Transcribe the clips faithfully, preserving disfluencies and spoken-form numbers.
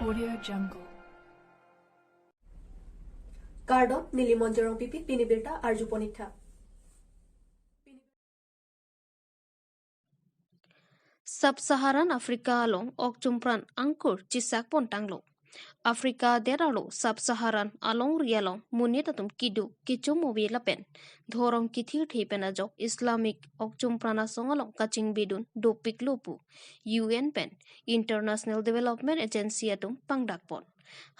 Audio Jungle. Kardom, neli Monjorong Pipi, pini birta arjupon ik tha. Sub-Saharan Africa along okchumpran angkur chisakpon tanglo. Africa det arlo Sub-Saharan alongri along monit atum keduk kecho ave lapen dhorom kethirthe pen ajok Islamic okchumpran asong along kachingbidun dopiklo pu U N pen International Development Agency atum pangdakpon.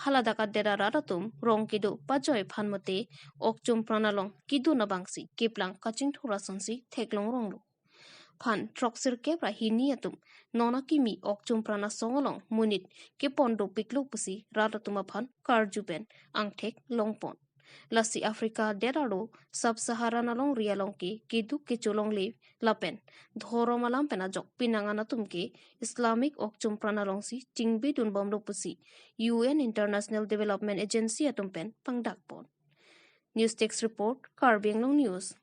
Haladak adet arat atum rong kedo pajoi aphan mate okchumpran along kedun abangsi keplang kachingthur asonsi theklong ronglo. Phan throksirkep ra hini atum non akimi okchumpran asong along monit kepon dopiklo pusi rat atum aphan karju pen angthek longpon. Lasi Africa det arlo Sub-Saharan alongri along ke keduk kecho longle lapen dhorom alam pen ajok pinangan atum ke Islamic okchumpran alongsi chingbidunbomlo pusi U N International Development Agency atum pen pangdakpon. News Desk Report, Karbi Anglong News.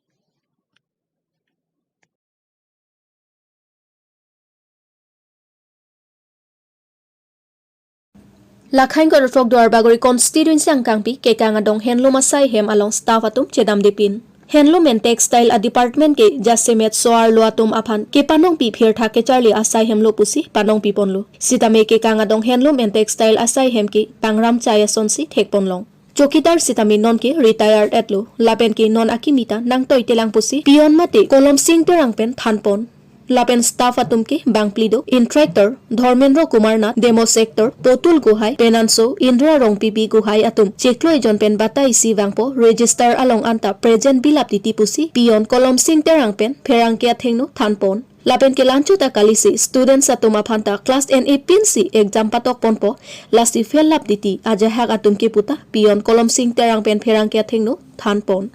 Lakhain Konotrok Duarbagori constituency angkangpi Kekang Adong Handloom asai hem along staff atum chedamdepin. Handloom and Textile a department ke jasemet so-arlo atum aphan kepanongpi phirthak kecharli asai hemlo pusi panongpiponlo. Sitame Kekang Adong Handloom and Textile asai hem ke pangram chai asonsi thekponlong. Chowkidar sitame nonke retired etlo, lapen ke non akimi ta nangtoitelang pusi peon mate Kolom Sing Terang pen thanpon. Lapen staff atum ke bangphli do, instructor Dharmendra Kumar Nath, demo sector Potul Gohai, penanso Indra Rongpipi Gohai atum chiklo ejon pen batai isi vangpo register along anta present bilap titi pusi peon Kolom Sing Terang pen pherangke athengno thanpon. Lapen ke lanchot ta kalisi students atum aphan ta class ten a pinsi exam patokponpo, lasi fail lap titi ajahak atum kepu ta peon Kolom Sing Terang pen pherangke athengno thanpon.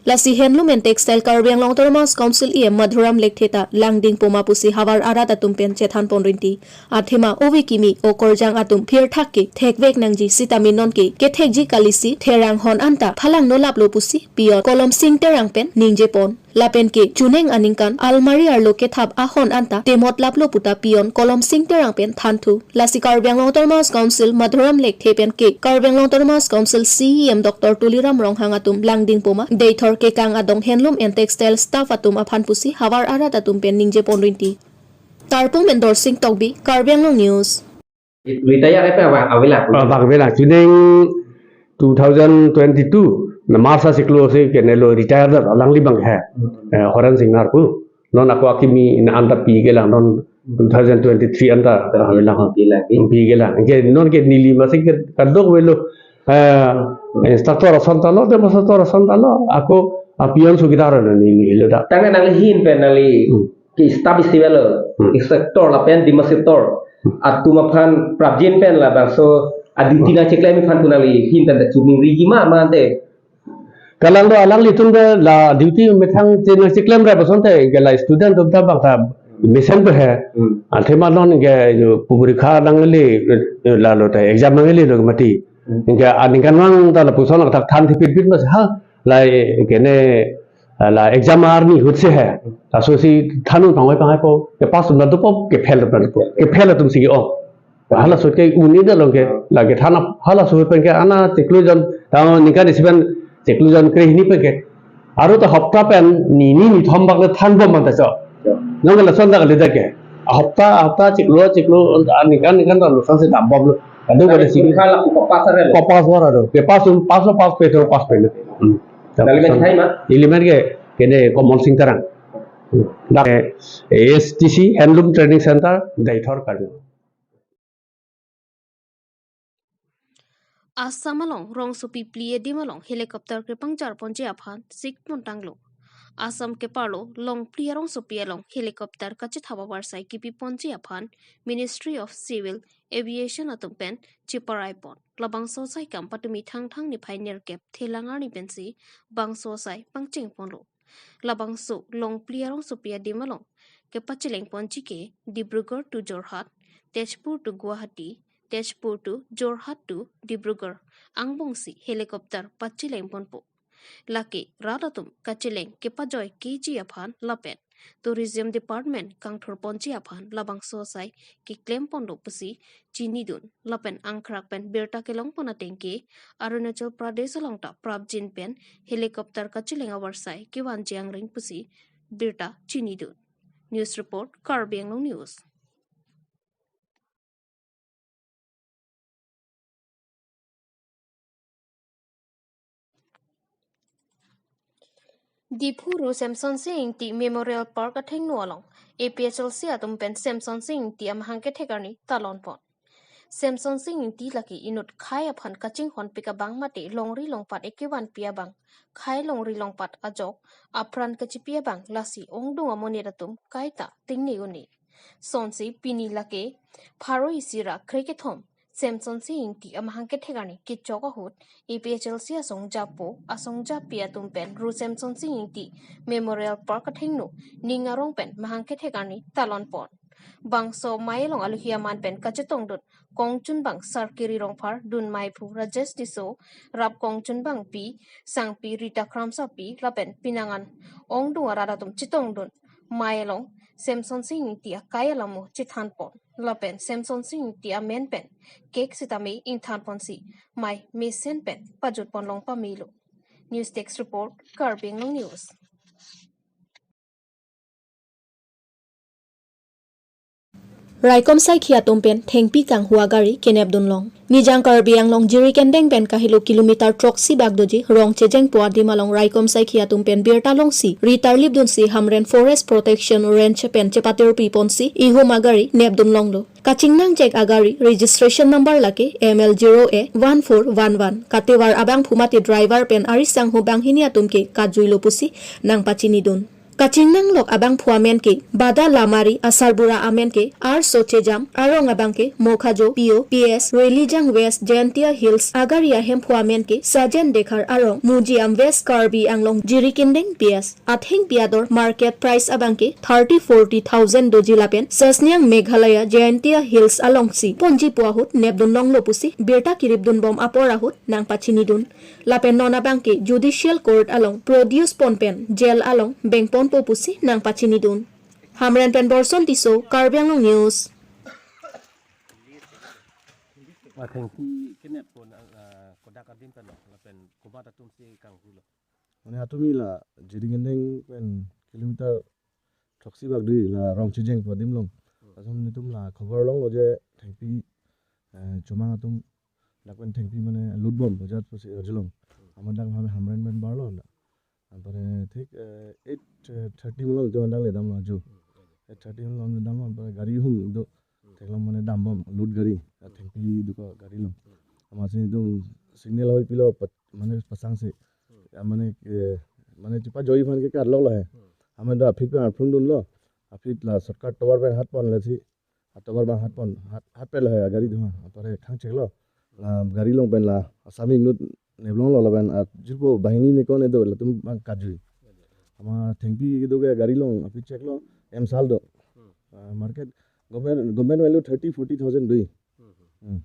Lasi Handloom and Textile Karbi Anglong Autonomous Council E M Madhuram Lekthe ta langdingpoma pusi havar arat atum pen chethanpon rinti. Athema ove kimi okorjang atum phirthak ke thekvek nangji sitame nonke kethekji kalisi therang hon anta phalangno laplo pusi peon Kolom Sing Terang pen ningjepon. Lapen ke chuneng aningkan almari arlo kethap ahon anta temot laplo pu ta peon Kolom Sing Terang pen thanthu. Lasi Karbi Anglong Autonomous Council Madhuram Lekthe pen ke Karbi Anglong Autonomous Council C E M Doctor Tuliram Ronghang atum langdingpoma Deithor Kekang Adong Handloom and Textile staff atum aphan pusi havar arat atum pen ningjepon rinti. Tarpung pen Dorsing Tokbi, Karbi Anglong News. Retire pe abang avelang. Ah, abang avelang. Chuneng two thousand twenty-two na March achiklo si kenelo retire da alangli abang he. Hmm. Eh, Horen Sing Narpu. Non ako akimi na anta pi kelang non two thousand twenty-three anta avelang. Pi lagi. Pi kelang. Ke non ke neli masih ke kadokave lo. Eh, instructor ason ta lo, demo sector ason ta lo. Ako a peon chowkidar lo neli lo da. Tangte nangli ahin pen nangli Hmm. ke staff isi avelo, Hmm. instructor lapen demo sector. Hmm. Atum aphan prapjin pen labangso a duty Hmm. nangcheklemji aphan pu nangli ahin pen ta chuningri ji ma ma ante. Kalang do alanglitum ta la duty methang che nangcheklem ra pasonte ke la student atum ta bang ta mesen pe he. Hmm. Athema non ke jo porikha nangle lalo ta exam nangle lo mati. Hmm. Ke aningkanvang ta lapuson athak than thipit pit mas ha la kene la exam arni ahut si he. Laso si than un pangoi pangoi po. Ke pass atum ta dopo, ke fail atum ta dopo. Ke fail atum si ke-ong. Halaso ke un-e det along ke, lake than ap-, halaso pen ke ana chiklo jon, tang ningkan isi pen chiklo jon kre hini pen ke. Aro ta hopta pen ni ni ni thom bak le thanbom man ta cho. Ya. Nang lason ta kali ta ke. A hopta, hopta chiklo, chiklo, a ningkan, ningkan ta lason si dambomlo. Kadokave si. Porikha la ko pass arlo. Ko pass arlo. Ke pass un, pass lo pass pe tho pass pe lo. Hmm. Nangli men thai ma? Neli men ke, kene Komol Sing Terang. Hmm. Dak, eh, A S T C Handloom Training Center, Deithor Karbi. Assam along rongsopi phli adim along helicopter kepangjarponji aphan sikpon tanglo. Assam keparlo long phli arongsopi along helicopter kachethap avarsai kipiponji aphan Ministry of Civil Aviation atum pen chiparaipon. Labangso asai kam patumi Thangthang niphai nerkep thelang arni pensi bangso asai pangchengponlo. Labangso long phli arongsopi adim along kepachelengponji ke Dibrugarh to Jorhat, Tezpur to Guwahati, Tezpur to Jorhat to Dibrugarh angbongsi helicopter pachelengponpo. Lake rat atum kacheleng kepajoikeji aphan lapen Tourism Department kangthurponji aphan labangso asai keklem ponlo pusi chinidun. Lapen angkrak pen birta kelong pon ateng ke Arunachal Pradesh along ta prapjin pen helicopter kachileng avarsai kevanji angring pusi birta chinidun. News report, Karbi Anglong News. Diphu Ru Semsonsing Ingti Memorial Park athengno along A P H L C atum pen Semsonsing Ingti amahang kethek arni talon pon. Semsonsing Ingti lake inut khei aphan kachinghon pik abang mate longri longpat ekevanpi abang, khei longri longpat ajok apran kachipi abang, lasi ongdung amonit atum kaita tingne un-e. Sonsi pini lake pharo isi ra krekethom Semsonsing Ingti amahang kethek arni kechok ahut A P H L C asongjapo asongjapi atum pen Ru Semsonsing Ingti Memorial Park athengno ning arong pen mahang kethek arni talon pon. Bangso mei along alohi aman pen kachetongdun kongchunbang Sarkiri Rongphar, dun meiphu Rajesh Tisso, rap kongchunbangpi sangpi Rita Kramsapi lapen pinangan ongdung arat atum chetongdun mei along Semsonsing Ingti akai alamo chethan pon. Lapen Semsonsing Ingti amen pen cake sitame ingthan ponsi mei mesen pen pajut pon long pamelo. News Desk Report, Karbi Anglong News. Raikom saikhi atum pen thengpi kanghu agari kenepdun long. Nijang Karbi Anglong Jirikindeng pen kahelo kilometer throksi bak doji rong chejengpo adim along raikom saikhi atum pen birta longsi ri tarlipdunsi Hamren Forest Protection Range pen chepatirpi ponsi ihum agari nepdun longlo. Kachingnang chek agari registration number lake M L zero A one four one one. Katovar abangphu mate driver pen arisanghu banghini atum ke kajuilo pusi nangpachinidun. Kachingnanglok abangphu amen ke Bada Lamari, asarbura amen ke Arso Chejam, arong abang ke Mokhajo, P O, P S, Relijang West, Jaintia Hills, agari ahemphu amen ke Sajen Dekhar, arong Mujiam, West Karbi Anglong, Jirikindeng P S. Athengpi ador market price abang ke thirty forty thousand doji lapen Sasniang Meghalaya Jaintia Hills alongsi ponji pu ahut nepdun longlo pusi birta kiripdunbom apor ahut nangpachinidun. Lapen non abang ke judicial court along produce pon pen jail along bengponpo pusi nangpachinidun. Hamren pen Borson Tisso, Karbi Anglong News. Athengpi kenep pon, ah, kodak adim pen lo, lapen komat atumsi kanghulo. Mane atum ila Jirikindeng pen kilometer throksi bak dui la rong chejengpo adim along. Hmm. Lason netum la khobor longlo je thengpi, eh, chomang atum dak pen thengpi mane lutbom bajat pusi arjulong. Hmm. Amat dak Ham-, Hamren pen barlo na. Anpare thik, eh, eight thirty malom netum dang ledamlo aju. Hmm. Eight thirty malom ledamlo, anpare gari hum do. Hmm. Theklong mane dambom, load gari, athengpi duko gari along. Hmm. Amatsi netum signal hoi pilo pat-, mane pasangsi. Hmm. Ya mane, eh, mane chepajoi aphan ke karloklo he. Hmm. Amat do aphi pen arphlungdunlo. Aphi la shortcut tovar pen hat ponlo si. Atovar abang hat pon, hat, hat pelo he gari atum. Anpare khang cheklo. La gari along pen la asami inut neplonglo lapen ajirpo banghini ne ko-an do latum abang kajui. Amat thengpi kedo ke gari along aphi cheklo, M sal do. Hmm. Ah, market government, government value thirty forty thousand dui. Hmm, hmm. Hmm.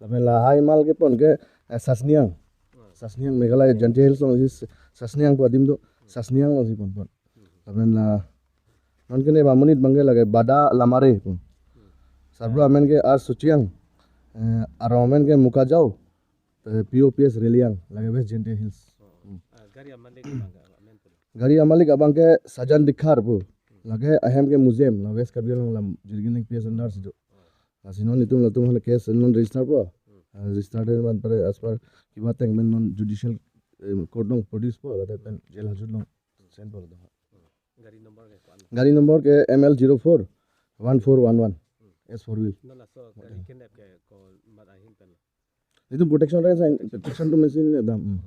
Lapen lahai mal kepon ke, eh, Sasniang. Hmm. Sasniang Meghalaya Jaintia Hills along si Sasniang pu adim do. Sasniang alongsi ponpon. Hmm. Lapen la non kenep amonit abang ke lake Bada Lamare pu. Hmm. Sarbura amen ke Arso Chejam. Eh, arong amen ke Mokhajo. Eh, P O P S Relijang, lake West Jaintia Hills. Oh. Hmm. Ah, gari amalik abang ke, amen pu. Gari amalik abang ke Sajan Dekhar pu. Hmm. Lake ahem ke Mujiam, la West Karbi Anglong la Jirikindeng P S under si do. Oh. Lasi non netum latum aphan case non register po. Hmm. Ah, register den anpare as per kiba ateng pen non judicial, eh, court along produce po, lata pen jail hajut along send po lata. Hmm. Gari number ke ko-an? Gari number ke M L zero four one four one one. Hmm. S four wheel. Non laso gari, hmm, kenep ke komat ahin pen? Netum protection range, protection atum si nedam. Hmm.